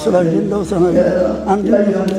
ስላየለው ሰነድ አንድነት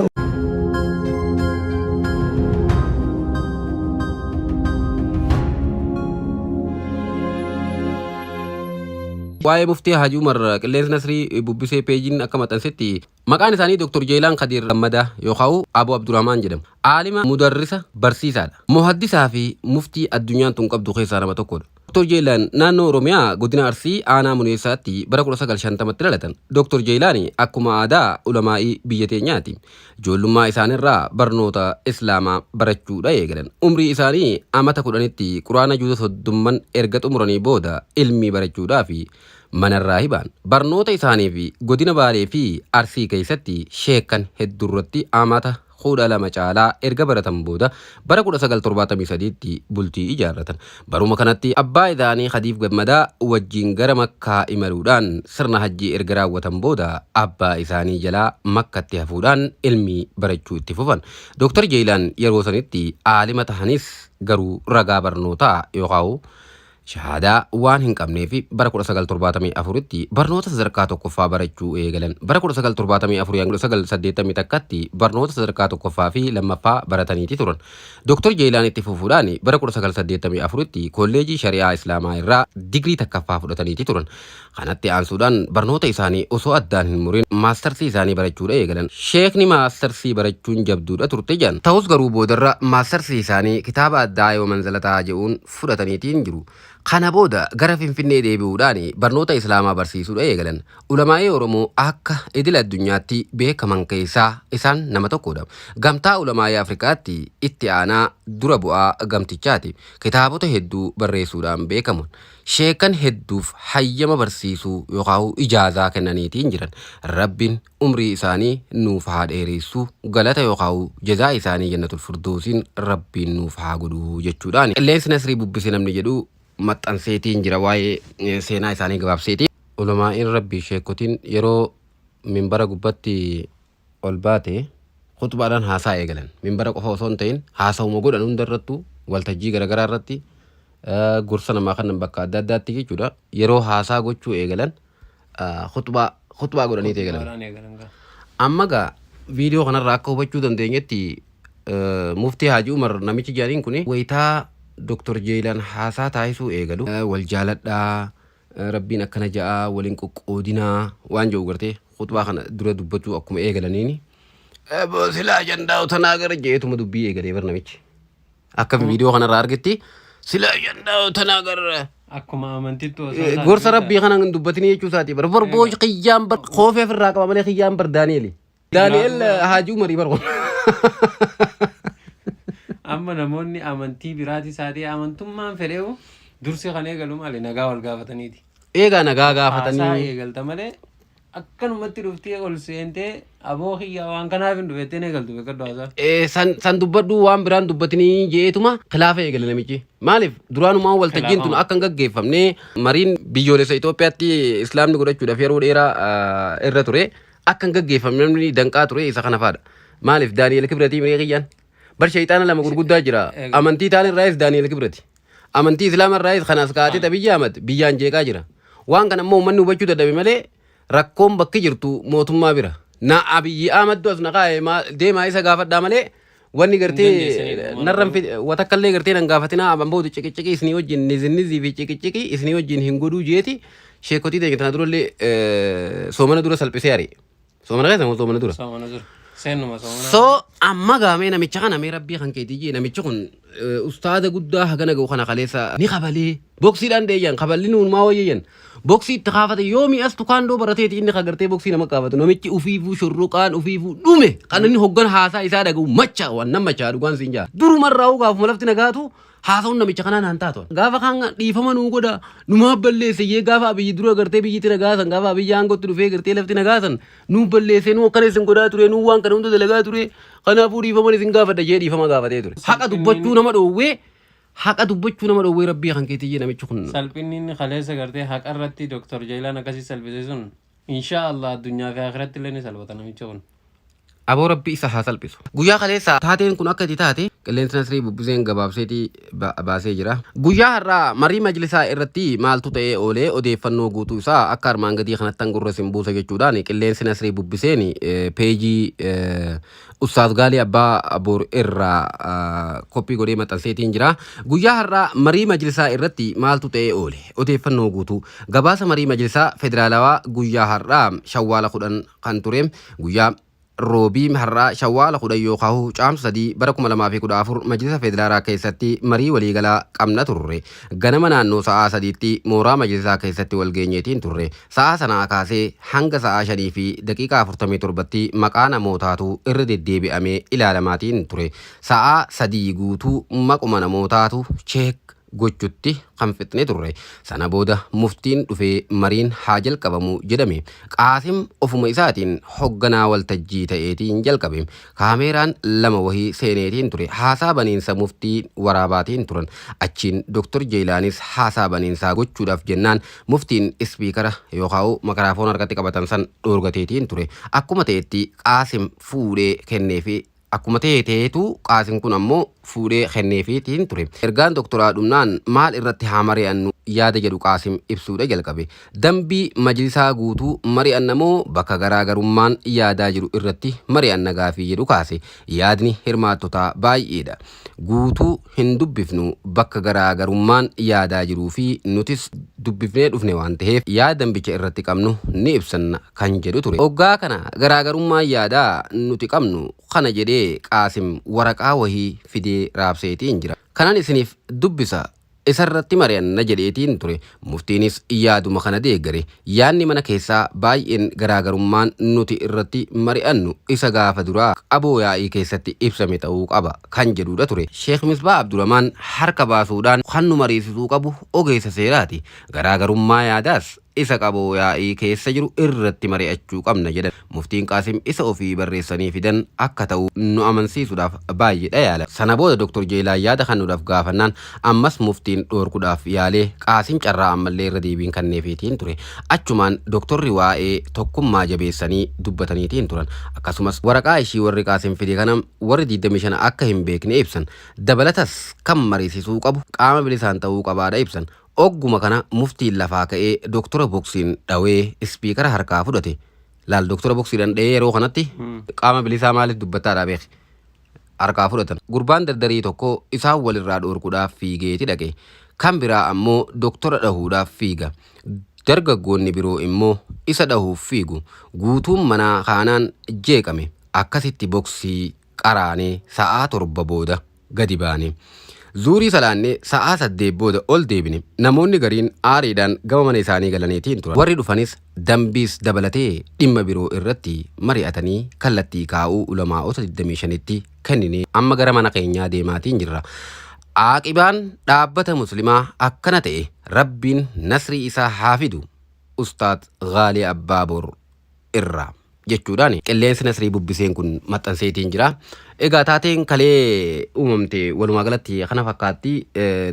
Waa'ee muftii Haji Umar qilleensi Nasrii bubbisee peejiin akka maxxansetti maqaan isaanii Dr. Jeelaan Kadiir Gammadaa yookaan Abu Abdurrahmaan jedhamu. Aalima mudarrisa barsiisaadha. Muhaddisaa fi muftii addunyaan tun qabdu keessaa nama tokkodha. Dr. Jeelaan naannoo Oromiyaa godina Arsii aanaa Muneessaatti bara 1950tti dhalatan. Dr. Jeelaan akkuma aadaa ulamaa'ii biyya teenyaati. Ijoollummaa isaaniirraa barnoota Islaamaa barachuudha eegalan. Umrii isaanii amata 10tti quraana juuza 30 erga xumuranii booda ilmii barachuudhaa fi manarraa hibaan. Barnoota isaanii fi godina Baalee fi Arsii keessatti sheekkan hedduurratti amata 12 caalaa erga baratan booda bara 1973tti bultii ijaarratan. Baruma kanatti abbaa isaanii Khadiif Gammadaa wajjin gara Makkaa imaluudhaan sirna hajjii erga raawwatan booda abbaa isaanii jalaa Makkatti hafuudhaan ilmii barachuu itti fufan. Dr. Jeelaan yeroo sanitti aalima tahanis garuu ragaa barnootaa yookaan Shahaadaa waan hin qabneef bara 1974tti barnoota sadarkaa tokkoffaa barachuu eegalan. Bara 1974 hanga 1981tti barnoota sadarkaa tokkoffaa fi lammaffaa barataniiti turan. Dr. Jeelaan itti fufuudhaan bara 1984tti kolleejii Shari'aa Islaamaa irraa digirii takkaffaa fudhataniiti turan. Kanatti aansuudhaan barnoota isaanii osoo addaan hin murin maastarsii isaanii barachuudha eegalan. Sheekni maastarsii barachuun jabduudha turte jedhan. Ta'us garuu boodarra maastarsii isaanii kitaaba addaa yoo manzalataa jedhuun fudhataniitiin jiru. Kana booda gara Finfinnee deebi'uudhaan barnoota Islaamaa barsiisuudha eegalan. Ulamaa'ii Oromoo akka idil addunyaatti beekaman keessaa isaan nama tokkodha. Gamtaa Ulamaa'ii Afrikaatti itti aanaa dura bu'aa gamtichaati. Kitaabota hedduu barreessuudhaan beekamu. Sheekan hedduuf hayyama barsiisuu yookaan ijaazaa kennaniitiin jiran. Rabbiin umrii isaanii nuuf haa dheeressu, galata yookaan jazaa isaanii jannatul firdoosiin Rabbiin nuuf haa godhu jechuudhaan. Qilleensi Nasrii bubbise namni jedhu maxxanseetiin jira waa'ee seenaa isaanii gabaabseeti. Ulamaa'iin Rabbii sheekotiin yeroo minbara gubbatti ol baate khutbaadhaan haasaa eegalan. Minbara qofa osoo hin ta'in haasawuma godhan hunda irrattuu waltajjii garaagaraa irratti gorsa namaa kannan bakka adda addaatti jechuudha. Yeroo haasaa gochuu eegalan khutbaa khutbaa godhaniiti eegalan. Khutbaadhaan eegalan gaa. Amma gaa viidiyoo kanarraa akka hubachuu dandeenyetti muftii Haji Umar namichi jedhaniin kun wayitaa Dr. Jeelaan haasaa taasisuu eegalu wal jaaladhaa, rabbiin akkana ja'a, waliin qoqqoodinaa waan jedhu gartee khutbaa kana dura dubbachuu akkuma eegalaniini silaa jandaa tanaa gara jeetuma dubbii eegalee bar namichi. Akka viidiyoo kanarraa argetti silaa jandaa tanaa gara Akkuma amantitti osoo hin taane gorsa rabbii kana hin dubbatinii jechuu isaati bar bar boo kiyyaan bar koofee ofirraa qaba malee kiyyaan bar Daani'eli. Daani'el Haajii Umarii bar kun. Amma namoonni amantii biraatis haa ta'e amantummaan fedheewu dursi kan eegalu maali nagaa wal gaafataniiti. Eegaa nagaa Haasaa gaafatanii. eegalta malee akkanumatti dhuftee ol seentee aboo kiyya waan kanaaf hin dhufettee eegaltu beekadhu haasaa. San dubbadhu waan biraan dubbatinii jeetuma khilaafa eegale namichi. Maaliif duraanumaa waltajjiin tun Khilaafama. akka hin gaggeeffamne mariin biyyoolessa Itoophiyaatti islaamni godhachuudhaaf yeroo dheeraa irra ture akka hin gaggeeffamne namni danqaa ture isa kana faadha. Maaliif Daani'el Kibratii miree kiyyaan bar shayxaana lama gurguddaa jira. Amantii taan irraayis Daani'el Kibrati. Amantii Islaama irraayis kan as kaa'atee Abiyyi Ahmad biyyaan jeeqaa jira. Waan kana immoo uummanni hubachuu dadhabe malee rakkoon bakki jirtu mootummaa bira. Na Abiyyi Ahmadtu as na kaa'e deemaa isa gaafadhaa malee wanni gartee dandeessanii narran watakkallee gartee nan gaafatinaa amman booda ciqiciqii isinii wajjin nizinnizii fi ciqiciqii isinii wajjin hin godhuu jeeti sheekotii teenya tana durallee soomana dura salphisee ari'e. Soomana keessa moo soomana dura? Soomana dura. Seenuma soomana. So amma gaamee namicha kana mee rabbii kan keetii jee namichi kun ustaada guddaa hagana ga'u kana kaleessa ni kabalee boksiidhaan deeyyan kaballi nuun maa wayyeeyyan boksii itti kaafate yoomi as tukaandoo barateeti inni kagartee boksii nama kaafatu namichi ufiifuu shurruqaan ufiifuu dhume kan inni hoggan haasaa isaa dhaga'u macha waan nama machaa dhugaan siin jaa durumarraa gaafuma lafti nagaatu Haasawun namicha kanaa naan taatu. Gaafa kaan dhiifama nuu godha numaa balleesse jee gaafa Abiyyi dura gartee biyyatti nagaasan gaafa Abiyyi aangootti dhufee gartee lafti nagaasan nuu balleesse nuu akkana isin godhaa ture nuu waan kana hunda dalagaa ture kanaafuu dhiifama isin gaafadha jee dhiifama gaafatee ture. Haqa dubbachuu nama dhoowwee haqa dubbachuu nama dhoowwee rabbii kan keetii jee namichi kun. Salphinni inni kaleessa gartee haqa irratti Dr. Jailaan akkasii salphise sun insha Allah addunyaa fi akhiratti illee ni salphata namichi kun. Aboo rabbi isa haa salphisu. Guyyaa kaleessa taateen kun akka itti taate Qilleensi Nasrii bubbiseen gabaabseetii baasee jira. Guyyaa har'aa marii majlisaa irratti maaltu ta'ee oolee odeeffannoo guutuu isaa akka armaan gadii kanattan gurra isin buusa jechuudhaan Qilleensi Nasrii bubbiseen peejii Ustaaz Gaalii Abbaa Boor irraa koppii godhee maxxanseetiin jira. Guyyaa har'aa marii majlisaa irratti maaltu ta'ee oole odeeffannoo guutuu gabaasa marii majlisaa federaalawaa guyyaa har'aa Shawwaala 10 kan ture guyyaa Roobii har'aa Shawwaala 10 yookaahu Caamsa 3 bara 2014 Majlisa Federaalaa keessatti marii waliigalaa qabna turre. Ganama naannoo sa'aa 3tti mooraa majlisaa keessatti wal geenyeetiin turre. Sa'aa sanaa kaasee hanga sa'aa 5:47tti maqaa namootaatu irra deddeebi'amee ilaalamaatiin ture. Sa'aa 3 guutuu maquma namootaatu check gochutti kan fixne turre. Sana booda muftiin dhufee mariin haa jalqabamu jedhame. Qaasim ofuma isaatiin hogganaa waltajjii ta'eetiin jalqabe. Kaameeraan lama wahii seeneetiin ture. Haasaa baniinsa muftiin waraabaatiin turan. Achiin Dr. Jeeylaanis haasaa baniinsaa gochuudhaaf jennaan muftiin ispiikara yookaan makaraafoona harkatti qabatan san dhoorgateetiin ture. Akkuma ta'etti Qaasim fuudhee kenneefi Akkuma ta'e ta'eetu Qaasim kun ammoo fuudhee kenneefiitiin ture. Ergaan doktoraa dhumnaan maal irratti haa mari'annu yaada jedhu Qaasim ibsuudha jalqabe. Dambii majlisaa guutuu mari'anna moo bakka garaa garummaan yaadaa jiru irratti mari'anna gaafii jedhu kaase. Yaadni hirmaattotaa baay'eedha. Guutuu hin dubbifnu bakka garaa garummaan yaadaa jiruu fi nutis dubbifnee dhufne waan taheef yaada dambicha irratti qabnu ni ibsanna kan jedhu ture. Oggaa kana garaa garummaan yaadaa nuti qabnu kana jedhee Qaasim waraqaa wahii fidee raabseetiin jira. Kanan isiniif dubbisa isarratti mari'anna jedheetiin ture. Muftiinis yaaduma kana deeggare. Yaadni mana keessaa baay'een garaagarummaan nuti irratti mari'annu isa gaafa duraa qaboo yaa'ii keessatti ibsame ta'uu qaba kan jedhuudha ture. Sheekh Misbaa Abduramaan harka baasuudhaan kan nu mariisisuu qabu ogeessa seeraati. Garaagarummaa yaadaas isa qaboo yaa'ii keessa jiru irratti mari'achuu qabna jedhan. Muftiin Qaasim isa ofii barreessanii fidan akka ta'u nu amansiisuudhaaf baay'eedha yaalan. Sana booda Dr. Jeelaan yaada kennuudhaaf gaafannaan ammas muftiin dhoorkuudhaaf yaalee Qaasim carraa ammallee irra deebiin kenneefiitiin ture. Achumaan doktorri waa'ee tokkummaa jabeessanii dubbataniitiin turan. Akkasumas waraqaa ishii warri Qaasim fide kana warri 25 akka hin beekne ibsan. Dabalatas kan mariisisuu qabu qaama bilisaan ta'uu qabaadha ibsan. Ogguma kana muftiin lafaa ka'ee doktora boksiin dhawee ispiikara harkaa fudhate. Laal doktora boksiidhaan dha'ee yeroo kanatti qaama bilisaa maaliif dubbattaadhaa beeki. Harkaa fudhatan. Gurbaan dardarii tokko isaan walirraa dhoorkuudhaaf fiigeeti dhaqe. Kan biraa ammoo doktora dhahuudhaaf fiiga. Dargaggoonni biroo immoo isa dhahuuf fiigu. Guutuun manaa kaanaan jeeqame. Akkasitti boksii qaraanee sa'aa 7 booda gadi baane. Zuurii salaannee sa'aa 8 booda ol deebine. Namoonni gariin aariidhaan gama mana isaanii galaniitiin turan. Warri dhufanis dambiis dabalatee dhimma biroo irratti mari'atanii kallattii kaa'uu ulamaa'ota 25tti kenninee amma gara mana keenyaa deemaatiin jirra. Aaqibaan dhaabbata muslimaa akkana ta'e Rabbiin nasrii isaa haa fidu. Ustaaz Ghaalii Abbaabor irraa. jechuudhaan qilleensi Nasrii bubbiseen kun maxxanseetiin jira. Egaa taateen kalee uumamte walumaa galatti kana fakkaatti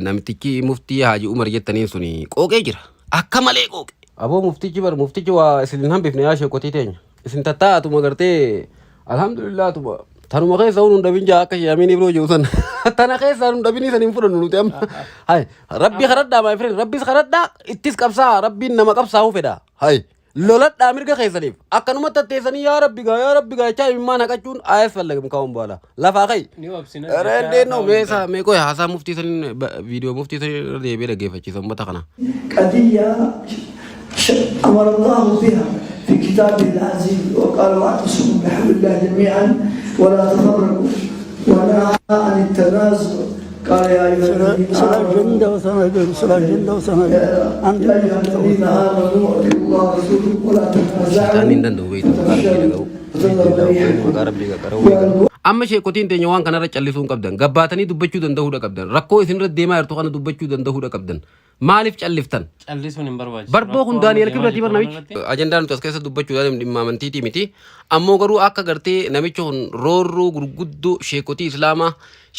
namtichi muftii Haaji Umar jettaniin sun qooqee jira. Akka malee qooqe. Aboo muftichi bar muftichi waa isin hin hambifne yaa sheekotii teenya. Isin tattaa'atuma gartee alhamdulillah tuma tanuma keessa hun dhabin jaa akka yaamiin ibroo jiru san tana keessa hun dhabin isan hin fudhannu nuti amma. Hay rabbi kadhadhaa my friend rabbis kadhadhaa ittis qabsaa rabbiin nama qabsaa'uu fedha. Hay. Loladhaa mirga keessaniif. Akkanuma tatteessanii yaa rabbi gaa yaa rabbi gaa jechaa imimmaan haqachuun ayas fallagam kaa'uun baala. Lafaa ka'i. Ni obsina Ere jechaa እንዴት ነው kaa'uun mee isaa hin mee qoy haasaa muftii saniin viidiyoo muftii saniin irra deebi'ee dhaggeeffachiisa uummata kana. قضية أمر الله بها في كتابه العزيز وقال واعتصموا بحبل الله جميعا ولا تفرقوا ونهى عن التنازع قال يا أيها الذين آمنوا يا أيها الذين آمنوا أطيعوا الله ورسوله ولا Shayxaanni hin تنازعوا danda'u beektu maqaa rabbii dhaga'u. فتذهب ريحكم Maqaa rabbii qaqqara'uu. Amma sheekotiin teenya waan kanarra callisuu hin qabdan. Gabbaatanii dubbachuu danda'uudha qabdan. Rakkoo isinirra deemaa jirtu kana dubbachuu danda'uudha qabdan. Maaliif calliftan? Callisuun hin barbaachisu. Barboo kun Rakkoo amma Daani'el deemaa Kibrati jirtu bar kana namichi. irratti Ajandaan nuti as keessa dubbachuudhaan dhimma amantiitii miti. Ammoo garuu akka gartee namichi kun roorroo gurguddoo sheekotii Islaamaa,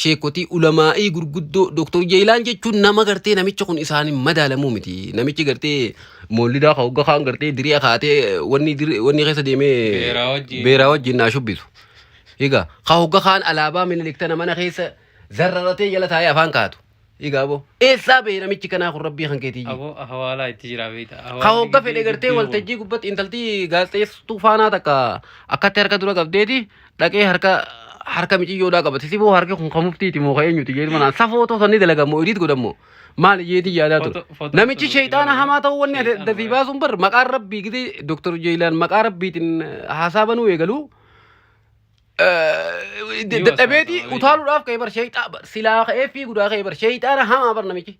sheekotii ulamaa'ii gurguddoo Dr. Jeeyilaan jechuun nama gartee namichi kun isaan madaalamuu miti. Namichi gartee moollidaa ka hogga kaan gartee diri'a kaatee wanni wanni keessa deemee Beeraa wajjin. beeraa wajjin naa shubbisu. Egaa ka hogga kaan alaabaa minilik tana mana keessa Zarraratee jala taa'ee afaan kaatu. Egaa aboo eessaa bahe namichi kanaa kun rabbii kan keetii? Aboo hawaalaa itti jira beekta. Ka hogga fedhe gartee waltajjii gubbatti intalti gaazexeessituu faanaa takka akkatti harka dura qabdeeti dhaqee harka harka miciyyoodhaa qabate. Siboo harki kun kan muftiiti moo kan eenyuti jeeti manaan safoo sanni dalagamoo idiit godhamoo maal jeeti yaadaa ture. Namichi sheexaana hamaa ta'uu wanni ati dafii baasuun bar maqaan rabbii gidee Dr. Jeelaan maqaa rabbiitiin haasaa banuu eegaluu dadhabeeti utaaluudhaaf ka'e bar sheexaa silaa ka'ee fiiguudhaa ka'e bar sheexaana hamaa bar namichi.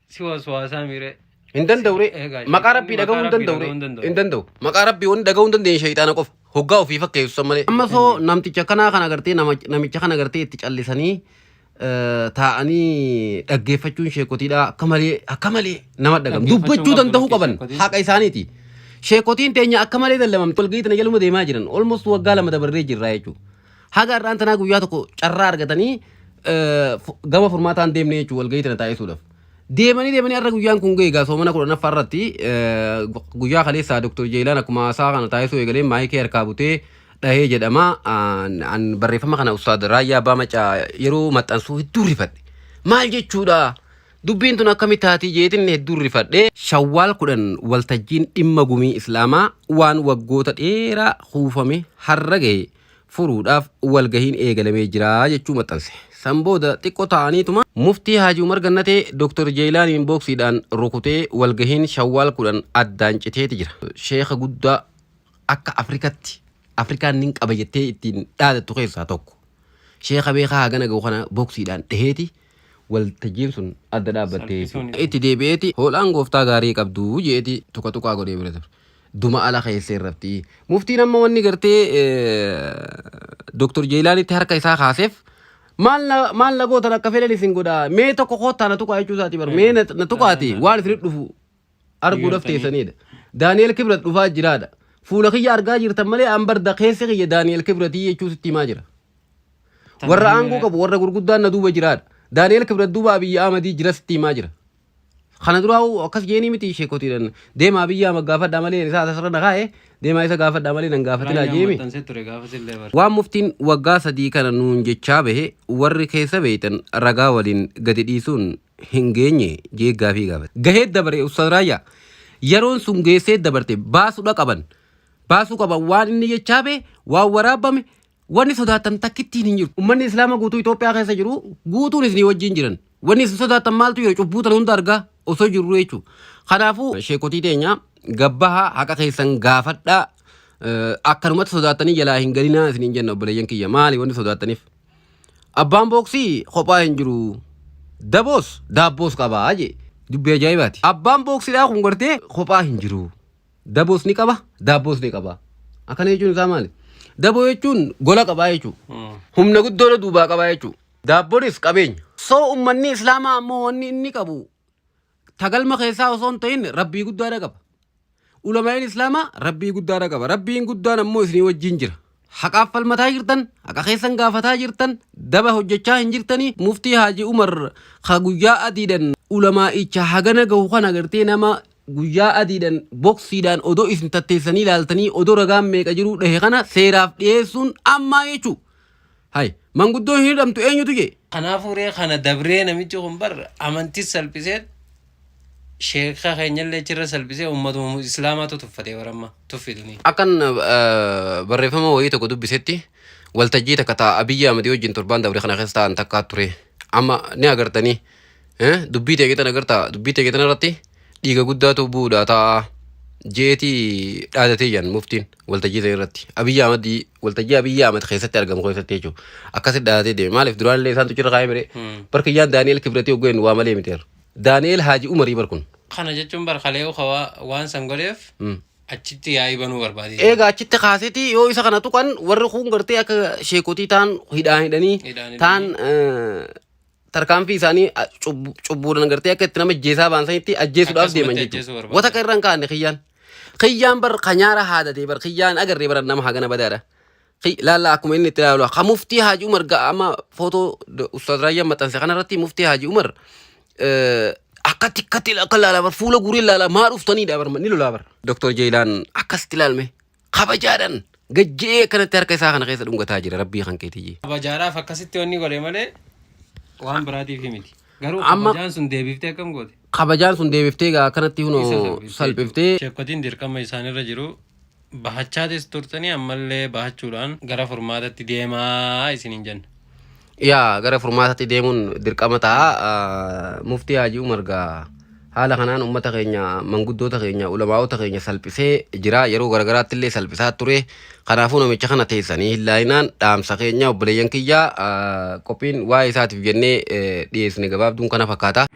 Si waswaasaa miire. Hin danda'u ree. Egaa Maqaa rabbii maqaa dhaga'uu hin rabbii danda'u dhaga'uu hin ree. danda'u. Hin danda'u. Maqaa rabbii wanni dhaga'uu hin dandeenye shayxaana qofa. Hoggaa ofii fakkeessu san malee. Amma soo namticha kanaa kana gartee namicha kana gartee itti callisanii taa'anii dhaggeeffachuun sheekotiidha akka malee akka malee nama dhagam. Dhaggeeffachuu Dubbachuu qabdu danda'uu lakki qaban sheekotiin. haqa isaaniiti. Sheekotiin teenya akka malee dallamamte walgahii tana jaluma deemaa jiran. Almost waggaa 2 dabarree jirra jechuudha. Haga har'aan tanaa guyyaa tokko carraa argatanii gama furmaataan deemne jechuudha walgahii tana taasisuudhaaf. Deemanii deemanii har'a guyyaan kun ga'e egaa soomana 10ffaa irratti guyyaa kaleessaa Dr. Jeelaan akkuma haasaa kana taasisuu eegalee maayikii harkaa butee dhahee jedhama. An barreeffama kana Ustaad Raayyaa Abbaa Macaa yeroo maxxansuu hedduu rifadhe. Maal jechuudha? Dubbiin tun akkamitti taatii jeetin hedduu rifadhe. Shawwaal 10 waltajjiin dhimma gumii Islaamaa waan waggoota dheeraa kuufame har'a gahe furuudhaaf walgahiin eegalamee jira jechuu maxxanse. San booda xiqqo taa'aniituma Muftii Haaji Umar Gannatee Dr. Jeeylaaniin booksiidhaan rukutee walgahiin Shawwaal 10 addaan citeeti jira. Sheekha guddaa akka Afrikatti Afrikaan nin qaba jettee ittiin dhaadattu keessaa tokko. Sheekha beekaa hagana gahu kana booksiidhaan dhaheeti waltajjiin sun adda dhaabbattee Salphisuun jechuudha. Itti deebi'eeti hoolaan gooftaa gaarii qabdu je'eeti tuqa tuqaa godhee bira dabre. Duma ala keessee rafti. Muftiin amma wanni gartee Dr. Jeelaanitti harka isaa kaaseef maal na maal na gootan akka fedhan isin godha mee tokko koottaa na tuqaa jechuu isaati bar mee na tuqaati waan isin dhufu arguudhaaf teessanidha. Daani'el Kibrat dhufaa jiraadha. Fuula kiyya argaa jirtan malee an barda keessi kiyya Daani'el Kibratii jechuu sitti himaa jira. Warra aangoo qabu warra gurguddaan na duuba jiraadha. Daani'el Kibrat duuba Abiyyi Ahmadii jira sitti himaa jira. Kana duraa hoo akkas jeeni miti sheekotiidhan deemaa Abiyyi Ahmad gaafadhaa malee isaa asirra na kaa'e deemaa isa gaafadhaa malee nan gaafatinaa Raayyaan jeemi. maxxansee ture gaafas illee bara. Waan muftiin waggaa 3 kana nuun jechaa bahe warri keessa beeytan ragaa waliin gadi dhiisuun hin geenye jee gaafii gaafate. Gahee dabare Ustaaz Raayyaa. Yeroon sun geessee dabarte baasudha qaban. Baasuu qaban waan inni jechaa bahe waan waraabame Wanni sodaattan takkittiin hin jirtu. Ummanni Islaama guutuu Itoophiyaa keessa jiru guutuun isinii wajjin jiran. Wanni isin sodaattan maaltu jira cubbuu tana hunda argaa osoo jirru jechuudha. Kanaafuu sheekotii teenya gabbahaa haqa keessan gaafadhaa. Akkanumatti sodaattanii jalaa hin galinaa isiniin jenna obboleeyyan kiyya. Maali wanni sodaattaniif? Abbaan booksii kophaa hin jiru. Daboos daabboos qabaa jee. Dubbii ajaa'ibaati. Abbaan booksiidhaa kun gartee kophaa hin jiru. Daboos ni qaba, daabboos ni qaba. Akkana jechuun isaa maali? Daboo jechuun gola qabaa jechuudha. Humna guddoodha duubaa qabaa jechuudha. Daabboonis qabeenya. So ummanni Islaamaa ammoo wanni inni qabu tagalma keessaa osoo hin ta'in rabbii guddaadha qaba. Ulamaa'in Islaamaa rabbii guddaadha qaba. Rabbiin guddaan ammoo isinii wajjin jira. Haqaaf falmataa jirtan, haqa keessan gaafataa jirtan, daba hojjechaa hin jirtanii. Muftii Haaji Umar ka guyyaa adiidhan ulamaa'icha hagana gahu kana gartee nama guyyaa adiidhan boksiidhaan odoo isin tatteessanii ilaaltanii odoo ragaan meeqa jiruu dhahe kana seeraaf dhiyeessuun ammaa jechuu. Hay manguddoo hin hidhamtu eenyutu jee? Kanaafuu ree kana dabree namichi kun bar amantis salphisee sheeka keenyallee achirra salphisee ummatuma islaamaatu tuffatee bar amma tuffituni. Akkan barreeffama wayii tokko dubbisetti waltajjii takka ta'a Abiyyi Ahmad wajjin torbaan dabre kana keessa taa'an takkaa ture. Amma ni agartanii Dubbii tee tan agartaa dubbii tee tan irratti dhiiga guddaatu bu'uudha ta'a jeetii dhaadatee jiran muftiin waltajjii sana irratti Abiyyi Ahmad waltajjii Abiyyi Ahmad keessatti argamu keessatti jechuudha. Akkasitti dhaadatee deeme maaliif duraan illee isaantu jira kaa'ee mire barkiyyaan Daani'el Kibratii hoggeen waa malee miti Daani'el Haaji Umarii barkun. Kana jechuun bar kalee waan san godheef achitti yaa'ii banuu barbaade. Eega achitti kaaseeti yoo isa kana tuqan warri kun gartee akka sheekotii ta'an hidhaan hidhanii Hidhaan ta'an tarkaanfii isaanii cubbuudhaan gartee akka itti nama ajjeesaa ba'an sanitti ajjeesuudhaaf deeman Akkasumatti ajjeesuu jechuudha. barbaadan. Wata akka irra hin kaa'anne kiyyaan. Kiyyaan bar kanyaara haadatee bar kiyyaan agarree bara nama hagana badaadha. Laalla akkuma inni itti ilaalu ka muftii Haaji Umar amma footoo Ustaaz Raayyaan maxxanse kanarratti muftii Haaji Umar akkatti akkatti akka ilaalaa bar fuula guuree ilaalaa maa dhuftaniidha bar ni lolaa bar. Dr. Jeelaan akkasitti ilaalme kabajaadhaan gajje'ee akkanatti harka isaa kana keessa dhungataa jira rabbii kan keetii. Kabajaadhaaf akkasitti wanni godhe malee Waan biraatiif miti. Garuu Amma kabajaan sun deebiftee akkam goote? Kabajaan sun deebiftee egaa akkanatti Isa hunoo salphiftee. Salphiftee. Sheekotiin dirqama isaanirra jiru bahachaatis turtanii ammallee bahachuudhaan gara furmaatatti deemaa isiniin jenna. Yaa, gara furmaatatti deemuun dirqama ta'a. Muftii Haajii Umar gaa haala kanaan uummata keenya, manguddoota keenya, ulamaa'ota keenya salphisee jira. Yeroo garagaraatti illee salphisaa ture. Kanaafuu namicha kana teessanii hin laalinaan dhaamsa keenya, obboleeyyan kiyya. Qophiin waa'ee isaatiif jennee dhiyeessine gabaabduun kana fakkaata.